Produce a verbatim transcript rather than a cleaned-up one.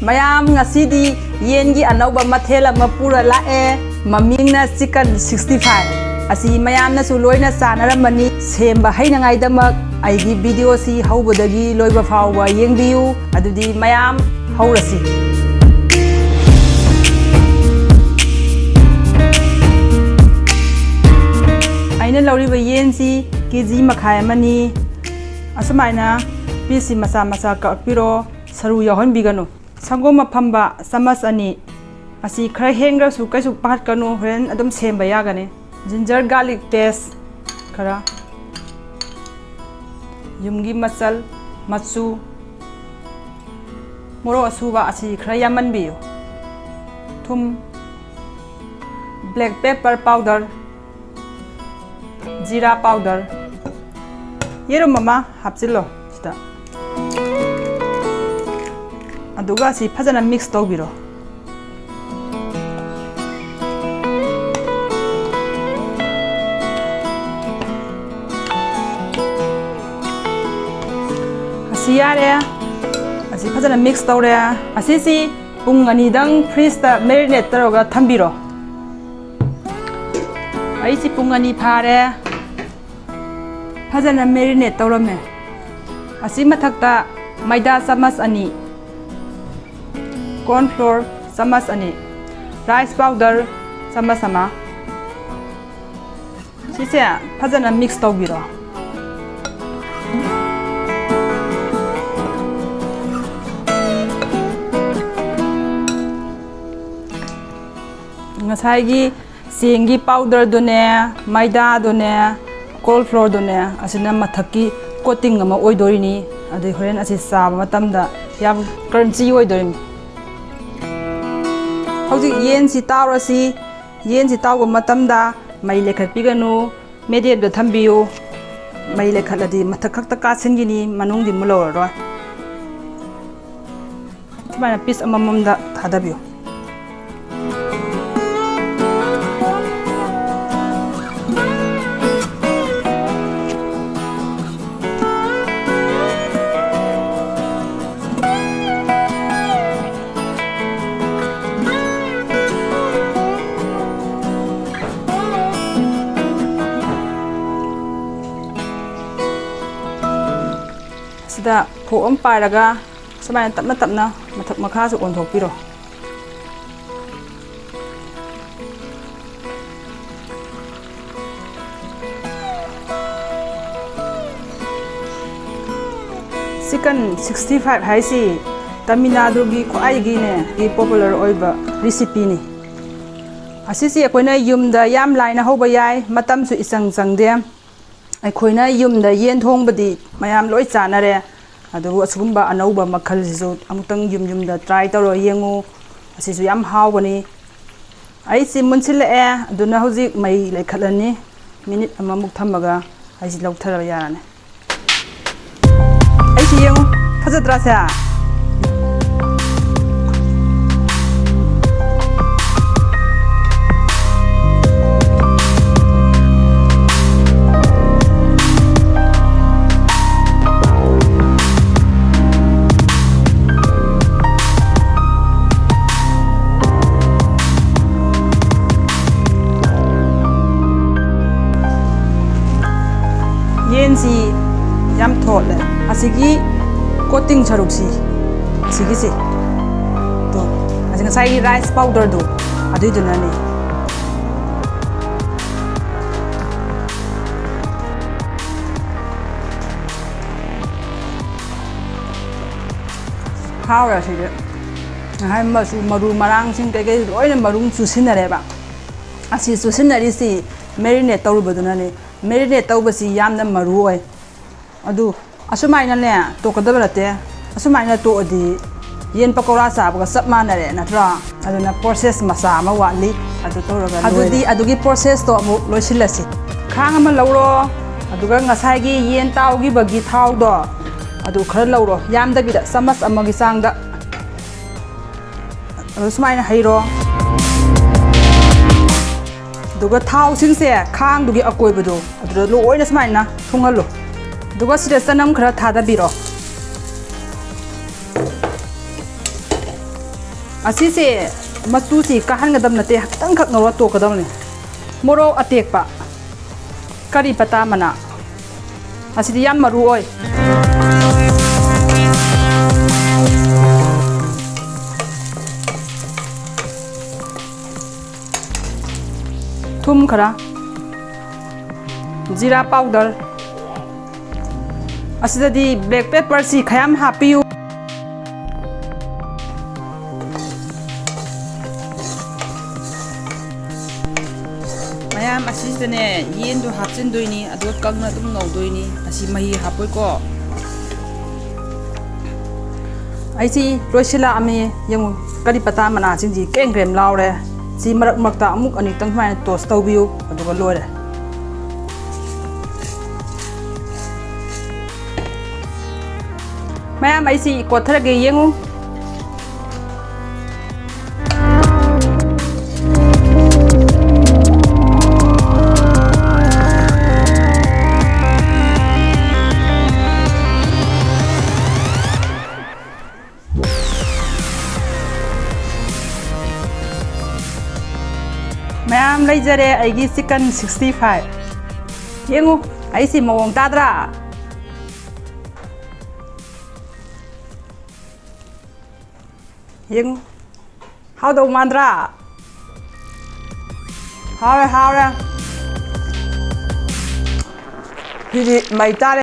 ꯃꯌꯥꯝ, ꯉꯁꯤꯗꯤ ꯌꯦꯟꯒꯤ ꯑꯅꯧꯕ ꯃꯊꯦꯜ ꯑꯃ ꯄꯨꯔ ꯂꯥꯛꯑꯦ꯫ ꯃꯃꯤꯡꯅ chicken sixty five꯫ ꯑꯁꯤ ꯃꯌꯥꯝꯅꯁꯨ ꯂꯣꯏꯅ ꯆꯥꯅꯔꯝꯃꯅꯤ꯫ ꯁꯦꯝꯕ ꯍꯩꯅꯉꯥꯏꯗꯃꯛ ꯑꯩꯒꯤ video ꯁꯤ ꯍꯧꯕꯗꯒꯤ ꯂꯣꯏꯕ ꯐꯥꯎꯕ ꯌꯦꯡꯕꯤꯌꯨ꯫ ꯑꯗꯨꯗꯤ ꯃꯌꯥꯝ, ꯍꯧꯔꯁꯤ꯫ ꯑꯩꯅ ꯂꯧꯔꯤꯕ ꯌꯦꯟꯁꯤ KG ꯃꯈꯥꯏ ꯑꯃꯅꯤ꯫ ꯑꯁꯨꯃꯥꯏꯅ piece ꯁꯤ ꯃꯆꯥ ꯃꯆꯥ ꯀꯛꯄꯤꯔꯣ, ꯁꯔꯨ ꯌꯥꯎꯍꯟꯕꯤꯒꯅꯨ꯫ ꯁꯪꯒꯣꯝ ꯑꯐꯝꯕ ꯆꯥꯃꯁ ꯑꯅꯤ꯫ ꯑꯁꯤ ꯈꯔ ꯍꯦꯟꯈ꯭ꯔꯁꯨ ꯀꯩꯁꯨ ꯄꯥꯈꯠꯀꯅꯨ, ꯍꯣꯔꯦꯟ ꯑꯗꯨꯝ ꯁꯦꯝꯕ ꯌꯥꯒꯅꯤ꯫ Ginger garlic paste ꯈꯔ, ꯌꯨꯝꯒꯤ ꯃꯆꯜ, ꯃꯆꯨ, ꯃꯣꯔꯣꯛ ꯑꯁꯨꯕ ꯑꯁꯤ ꯈꯔ ꯌꯥꯝꯃꯟꯕꯤꯌꯨ, ꯊꯨꯝ, black pepper powder, ꯖꯤꯔꯥ powder, ꯌꯦꯔꯨꯝ ꯑꯃ ꯍꯥꯞꯆꯤꯜꯂꯣ ꯁꯤꯗ꯫ ꯑꯗꯨꯒ ꯁꯤ ꯐꯖꯅ mix ꯇꯧꯕꯤꯔꯣ꯫ ꯑꯁꯤ ꯌꯥꯔꯦ꯫ ꯑꯁꯤ ꯐꯖꯅ mix ꯇꯧꯔꯦ꯫ ꯑꯁꯤꯁꯤ ꯄꯨꯡ ꯑꯅꯤꯗꯪ fridge ꯇ marinate ꯇꯧꯔꯒ ꯊꯝꯕꯤꯔꯣ꯫ ꯑꯩꯁꯤ ꯄꯨꯡ ꯑꯅꯤ ꯐꯥꯔꯦ꯫ ꯐꯖꯅ marinate ꯇꯧꯔꯝꯃꯦ꯫ ꯑꯁꯤ ꯃꯊꯛꯇ ꯃꯩꯗꯥ ꯆꯥꯃꯁ ꯑꯅꯤ, corn flour ꯆꯥꯃꯁ ꯑꯅꯤ, rice powder ꯆꯥꯃꯁ ꯑꯃ, ꯁꯤꯁꯦ ꯐꯖꯅ mix ꯇꯧꯕꯤꯔꯣ꯫ ꯉꯁꯥꯏꯒꯤ ꯆꯦꯡꯒꯤ powder ꯗꯨꯅꯦ, ꯃꯩꯗꯥꯗꯨꯅꯦ, corn flour ꯗꯨꯅꯦ, ꯑꯁꯤꯅ ꯃꯊꯛꯀꯤ coating ꯑꯃ ꯑꯣꯏꯗꯣꯔꯤꯅꯤ꯫ ꯑꯗꯩ ꯍꯣꯔꯦꯟ ꯑꯁꯤ ꯆꯥꯕ ꯃꯇꯝꯗ ꯌꯥꯝ crunchy ꯑꯣꯏꯗꯣꯔꯤꯅꯤ꯫ ꯍꯧꯖꯤꯛ ꯌꯦꯟꯁꯤ ꯇꯥꯎꯔꯁꯤ꯫ ꯌꯦꯟꯁꯤ ꯇꯥꯎꯕ ꯃꯇꯝꯗ ꯃꯩ ꯂꯩꯈꯠꯄꯤꯒꯅꯨ, medium ꯗ ꯊꯝꯕꯤꯌꯨ꯫ ꯃꯩ ꯂꯩꯈꯠꯂꯗꯤ ꯃꯊꯛ ꯈꯛꯇ ꯀꯥꯁꯤꯟꯈꯤꯅꯤ, ꯃꯅꯨꯡꯗꯤ ꯃꯨꯜꯍꯧꯔꯔꯣꯏ꯫ ꯁꯨꯃꯥꯏꯅ piece ꯑꯃꯃꯝꯗ ꯊꯥꯗꯕꯤꯌꯨ꯫ ꯗ ꯐꯣꯛ ꯑꯃ ꯄꯥꯏꯔꯒ ꯁꯨꯃꯥꯏꯅ ꯇꯞꯅ ꯇꯞꯅ ꯃꯊꯛ ꯃꯈꯥꯁꯨ ꯑꯣꯟꯊꯣꯛꯄꯤꯔꯣ꯫ Chicken sixty five ꯍꯥꯏꯁꯤ ꯇꯥꯃꯤꯜ ꯅꯥꯗꯨꯒꯤ ꯈ꯭ꯋꯥꯏꯗꯒꯤꯅꯦ ꯄꯣꯄꯨꯂꯔ ꯑꯣꯏꯕ ꯔꯤꯁꯤꯄꯤꯅꯤ꯫ ꯑꯁꯤꯁꯤ ꯑꯩꯈꯣꯏꯅ ꯌꯨꯝꯗ ꯌꯥꯝ ꯂꯥꯏꯅ ꯍꯧꯕ ꯌꯥꯏ, ꯃꯇꯝꯁꯨ ꯏꯆꯪ ꯆꯪꯗꯦ꯫ ꯑꯩꯈꯣꯏꯅ ꯌꯨꯝꯗ ꯌꯦꯟ ꯊꯣꯡꯕꯗꯤ ꯃꯌꯥꯝ ꯂꯣꯏ ꯆꯥꯅꯔꯦ, ꯑꯗꯨꯕꯨ ꯑꯁꯤꯒꯨꯝꯕ ꯑꯅꯧꯕ ꯃꯈꯜꯁꯤꯁꯨ ꯑꯃꯨꯛꯇꯪ ꯌꯨꯝ ꯌꯨꯝꯗ ꯇ꯭ꯔꯥꯏ ꯇꯧꯔ ꯌꯦꯡꯉꯨ꯫ ꯑꯁꯤꯁꯨ ꯌꯥꯝ ꯍꯥꯎꯕꯅꯤ꯫ ꯑꯩꯁꯤ ꯃꯨꯟꯁꯤꯜꯂꯛꯑꯦ, ꯑꯗꯨꯅ ꯍꯧꯖꯤꯛ ꯃꯩ ꯂꯩꯈꯠꯂꯅꯤ꯫ ꯃꯤꯅꯤꯠ ꯑꯃꯃꯨꯛ ꯊꯝꯃꯒ ꯑꯩꯁꯤ ꯂꯧꯊꯔ ꯌꯥꯔꯅꯤ꯫ ꯑꯩꯁꯤ ꯌꯦꯡꯉꯨ, ꯐꯖꯗ꯭ꯔꯥ ꯁꯦ? ꯌꯦꯟꯁꯤ ꯌꯥꯝ ꯊꯣꯠꯂꯦ꯫ ꯑꯁꯤꯒꯤ ꯀꯣꯇꯤꯡ ꯁꯔꯨꯛꯁꯤ, ꯑꯁꯤꯒꯤꯁꯤ, ꯇꯣ, ꯑꯁꯤ ꯉꯁꯥꯏꯒꯤ ꯔꯥꯏꯁ ꯄꯥꯎꯗꯔꯗꯨ, ꯑꯗꯨꯏꯗꯨꯅꯅꯤ꯫ ꯍꯥꯎꯔꯦ ꯁꯤꯗꯤ꯫ ꯉꯁꯥꯏ ꯃꯆꯨ, ꯃꯔꯨ ꯃꯔꯥꯡꯁꯤꯡ ꯀꯩꯀꯩ ꯂꯣꯏꯅ ꯃꯔꯨꯝ ꯆꯨꯁꯤꯟꯅꯔꯦꯕ꯫ ꯑꯁꯤ ꯆꯨꯁꯤꯟꯅꯔꯤꯁꯤ ꯃꯦꯔꯤꯅꯦꯠ ꯇꯧꯔꯨꯕꯗꯨꯅꯅꯦ꯫ ꯃꯦꯔꯤꯅꯦꯠ ꯇꯧꯕꯁꯤ ꯌꯥꯝꯅ ꯃꯔꯨ ꯑꯣꯏ꯫ ꯑꯗꯨ ꯑꯁꯨꯃꯥꯏꯅꯅꯦ ꯇꯣꯛꯀꯗꯕ ꯅꯠꯇꯦ꯫ ꯑꯁꯨꯃꯥꯏꯅ ꯇꯣꯛꯑꯗꯤ ꯌꯦꯟ ꯄꯀꯧꯔꯥ ꯆꯥꯕꯒ ꯆꯞ ꯃꯥꯟꯅꯔꯦ ꯅꯠꯇ꯭ꯔꯣ? ꯑꯗꯨꯅ ꯄ꯭ꯔꯣꯁꯦꯁ ꯃꯆꯥ ꯑꯃ ꯋꯥꯠꯂꯤ꯫ ꯑꯗꯨ ꯇꯧꯔꯒ ꯑꯗꯨꯗꯤ ꯂꯣꯏꯔꯦ꯫ ꯑꯗꯨꯒꯤ ꯄ꯭ꯔꯣꯁꯦꯁꯇꯣ ꯑꯃꯨꯛ ꯂꯣꯏꯁꯤꯜꯂꯁꯤ꯫ ꯈꯥꯡ ꯑꯃ ꯂꯧꯔꯣ, ꯑꯗꯨꯒ ꯉꯁꯥꯏꯒꯤ ꯌꯦꯟ ꯇꯥꯎꯈꯤꯕꯒꯤ ꯊꯥꯎꯗꯣ ꯑꯗꯨ ꯈꯔ ꯂꯧꯔꯣ, ꯌꯥꯝꯗꯕꯤꯗ ꯆꯥꯃꯁ ꯑꯃꯒꯤ ꯆꯥꯡꯗ꯫ ꯑꯗꯨ ꯁꯨꯃꯥꯏꯅ ꯍꯩꯔꯣ꯫ ꯑꯗꯨꯒ ꯊꯥꯎꯁꯤꯡꯁꯦ ꯈꯥꯡꯗꯨꯒꯤ ꯑꯀꯣꯏꯕꯗꯣ ꯑꯗꯨꯗ ꯂꯣꯏꯅ ꯁꯨꯃꯥꯏꯅ ꯊꯨꯡꯍꯜꯂꯣ꯫ ꯑꯗꯨꯒ ꯁꯤꯗ ꯆꯅꯝ ꯈꯔ ꯊꯥꯗꯕꯤꯔꯣ꯫ ꯑꯁꯤꯁꯦ ꯃꯆꯨꯁꯤ ꯀꯥꯍꯟꯒꯗꯕ ꯅꯠꯇꯦ, ꯈꯤꯇꯪꯈꯛ ꯉꯧꯔ ꯇꯣꯛꯀꯗꯕꯅꯤ꯫ ꯃꯣꯔꯣꯛ ꯑꯇꯦꯛꯄ, ꯀꯔꯤ ꯄꯇꯥ ꯃꯅꯥ, ꯑꯁꯤꯗꯤ ꯌꯥꯝ ꯃꯔꯨ ꯑꯣꯏ꯫ ꯊꯨꯝ ꯈꯔ, ꯖꯤꯔꯥ powder, ꯑꯁꯤꯗꯗꯤ black pepperꯁꯤ ꯈꯌꯥꯝ ꯍꯥꯞꯄꯤꯌꯨ꯫ ꯃꯌꯥꯝ, ꯑꯁꯤꯁꯤꯗꯅꯦ ꯌꯦꯟꯗꯣ ꯍꯥꯞꯆꯤꯟꯗꯣꯏꯅꯤ, ꯑꯗꯨꯒ ꯀꯪꯅ ꯑꯗꯨꯝ ꯉꯧꯗꯣꯏꯅꯤ꯫ ꯑꯁꯤ ꯃꯍꯤ ꯍꯥꯞꯄꯣꯏꯀꯣ꯫ ꯑꯩꯁꯤ ꯂꯣꯏꯁꯤꯜꯂꯛꯑꯝꯃꯤ꯫ ꯌꯦꯡꯉꯨ, ꯀꯔꯤ ꯄꯇꯥ ꯃꯅꯥꯁꯤꯡꯁꯤ ꯀ꯭ꯔꯦꯝ ꯀ꯭ꯔꯦꯝ ꯂꯥꯎꯔꯦ꯫ ꯁꯤ ꯃꯔꯛ ꯃꯔꯛꯇ ꯑꯃꯨꯛ ꯑꯅꯤꯛꯇꯪ ꯁꯨꯃꯥꯏꯅ toss ꯇꯧꯕꯤꯌꯨ, ꯑꯗꯨꯒ ꯂꯣꯏꯔꯦ꯫ ꯃꯌꯥꯝ, ꯑꯩꯁꯤ ꯀꯣꯠꯊꯔꯒꯦ, ꯌꯦꯡꯉꯨ꯫ ꯃꯌꯥꯝ, ꯂꯩꯖꯔꯦ ꯑꯩꯒꯤ chicken sixty five꯫ ꯌꯦꯡꯉꯨ, ꯑꯩꯁꯤ ꯃꯑꯣꯡ ꯇꯥꯗ꯭ꯔꯥ? ꯌꯦꯡꯉꯨ, ꯍꯥꯎꯗꯧ ꯃꯥꯟꯗ꯭ꯔꯥ? ꯍꯥꯎꯔꯦ, ꯍꯥꯎꯔꯦ꯫ ꯁꯤꯗꯤ ꯃꯩ ꯇꯥꯔꯦ꯫